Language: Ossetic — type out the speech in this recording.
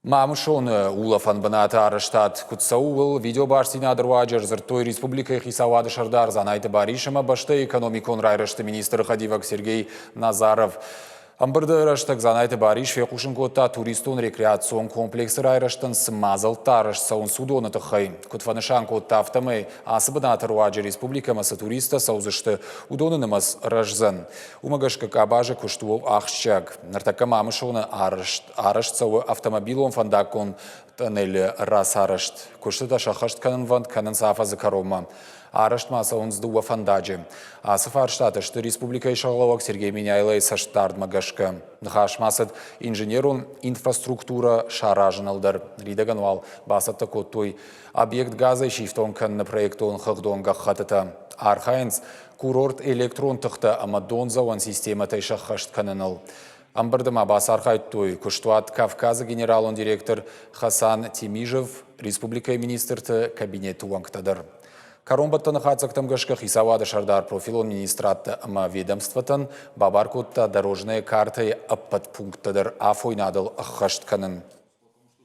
Мамысоны улӕфӕн бынаты арӕзтад куыд цӕуы, ууыл видеобастдзинады руаджы ӕрдзырдтой республикӕйы хицауады сӕрдар Дзанайты Барис ӕмӕ бӕстӕйы экономикон райрӕзты министры хӕдивӕг Сергей Назаров. Ӕмбырды рӕстӕг Дзанайты Барис фехъусын кодта туристон-рекреацион комплексы райрӕзтӕн цы мадзӕлттӕ арӕзт цӕуынц, уыдоны тыххӕй. Куыд фӕнысан кодта, афтӕмӕй ацы бынаты руаджы республикӕмӕ цы туристтӕ цӕудзысты, уыдоны нымӕц рӕздзӕн. Уымӕ гӕсгӕ къабазы куыст у ахсджиаг. Ныртӕккӕ Мамысоны арӕзт цӕуы автомобилон фӕндаггон тъанелы рацарӕзт. Куыстытӕ сӕххӕст кӕнынвӕнд кӕнынц афӕдзы кӕронмӕ. Арӕзт ма цӕуынц дыууӕ фӕндаджы. Ацы фарстатӕ сты республикӕйы сӕргълӕууӕг Сергей Меняйлойы цӕстдардмӕ гӕсгӕ. Ныхас ма цыд инженерон инфраструктурӕ саразыныл дӕр. Ныридӕгӕн уал бацӕттӕ кодтой объект газӕй сифтонг кӕныны проектон хыгъдон гӕххӕттытӕ. Архайынц курорт электрон тыхтӕ ӕмӕ дондзӕуӕн системӕтӕй сӕххӕст кӕныныл. Ӕмбырды ма бацархайдтой куыстуат «Кавказ-ы» генералон директор Хасан Тимижев, республикӕйы министрты кабинеты уӕнгтӕ дӕр. Кӕронбӕттӕны хатдзӕгтӕм гӕсгӕ хицауады сӕрдар профилон министрадтӕ ӕмӕ ведомствотӕн бабар кодта дорожная картӕйы ӕппӕт пункттӕ дӕр афойнадыл ӕххӕст кӕнын.